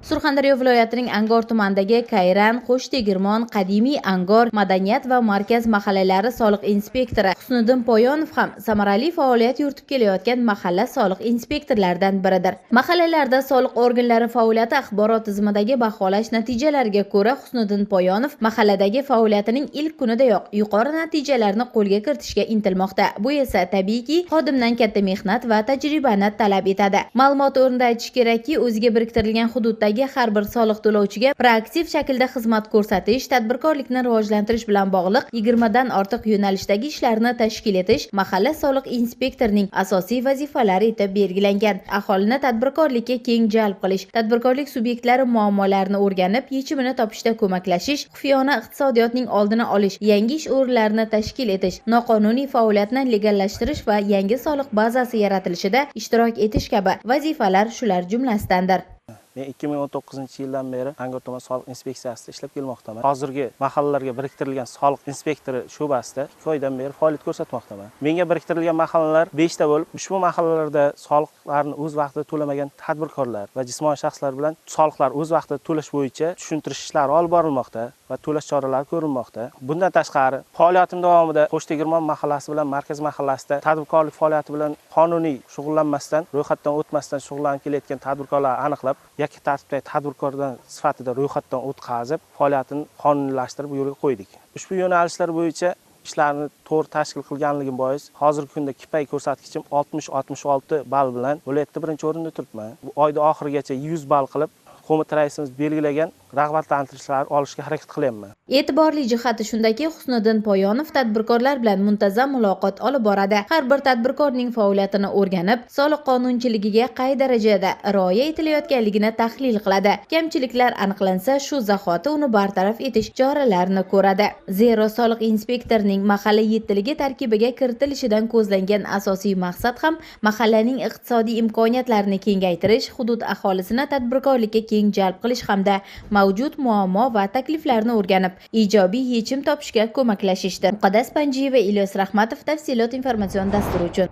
Surxondaryo viloyatining Angor tumanidagi Kayran, Qo'shtegirmon, Qadimiy Angor, Madaniyat va Markaz mahallalari soliq inspektori Husniddin Poyonov ham samarali faoliyat yuritib kelayotgan mahalla soliq inspektorlaridan biridir. Mahallalarda soliq organlari faoliyati axborot tizimidagi baholash natijalariga ko'ra Husniddin Poyonov mahalladagi faoliyatining ilk kunidayoq yuqori natijalarni qo'lga kiritishga intilmoqda. Bu esa tabiiyki xodimdan katta mehnat va tajribani talab etadi. Ma'lumot o'rnida aytish kerakki, o'ziga biriktirilgan hududdagi har bir soliq to'lovchiga proaktiv shaklda xizmat ko'rsatish, tadbirkorlikni rivojlantirish bilan bog'liq 20 dan ortiq yo'nalishdagi ishlarni tashkil etish mahalla soliq inspektorining asosiy vazifalari etib belgilangan. Aholini tadbirkorlikka keng jalb qilish, tadbirkorlik subyektlari muammolarini o'rganib, yechimini topishda ko'maklashish, xufiyona iqtisodiyotning oldini olish, yangi ish o'rinlarini tashkil etish, noqonuniy faoliyatni legallashtirish va yangi soliq bazasi yaratilishida ishtirok etish kabi vazifalar shular jumlasidandir. Men 2019-yildan beri Angor tuman soliq inspeksiyasida ishlab kelmoqdaman. Hozirgi mahallalarga biriktirilgan soliq inspektori sho'basida 2 oydan beri faoliyat ko'rsatmoqdaman. Menga biriktirilgan mahallalar 5 ta bo'lib, ushbu mahallalarda soliqlarni o'z vaqtida to'lamagan tadbirkorlar va jismoniy shaxslar bilan soliqlar o'z vaqtida to'lash bo'yicha tushuntirish ishlari olib borilmoqda va to'lash choralari ko'rilmoqda. Bundan tashqari, faoliyatim davomida Qo'shtegirmon mahallasi bilan Markaz mahallasida tadbirkorlik faoliyati bilan qonuniy shug'ullanmasdan, ro'yxatdan o'tmasdan shug'ullanib kelayotgan tadbirkorlarni aniqlab, yakka tartibdagi tadbirkordan sifatida ro'yxatdan o'tkazib, faoliyatini qonuniylashtirib yo'lga qo'ydik. Ushbu yo'nalishlar bo'yicha ishlarni to'g'ri tashkil qilganligim bois hozirgi kunda KPI ko'rsatkichim 60-66 ball bilan viloyatda birinchi o'rinda turibman. Bu oyda oxirigacha 100 ball qilib, qo'mita raisimiz belgilagan rag'batlantirishlar olishga harakat qilyapman. E'tiborli jihati shundaki, Husniddin Poyonov tadbirkorlar bilan muntazam muloqot olib boradi. Har bir tadbirkorning faoliyatini o'rganib, soliq qonunchiligiga qay darajada rioya etilayotganligini tahlil qiladi. Kamchiliklar aniqlansa, shu zahoti uni bartaraf etish choralarini ko'radi. Zero soliq inspektorining mahalla yettiligi tarkibiga kiritilishidan ko'zlangan asosiy maqsad ham mahallaning iqtisodiy imkoniyatlarini kengaytirish, hudud aholisini tadbirkorlikka keng jalb qilish hamda mavjud muammo va takliflarni o'rganib, ijobiy yechim topishga ko'maklashishdir. Muqaddas Panjiyeva, Ilyos Rahmatov, Tafsilot informatsion dasturi uchun.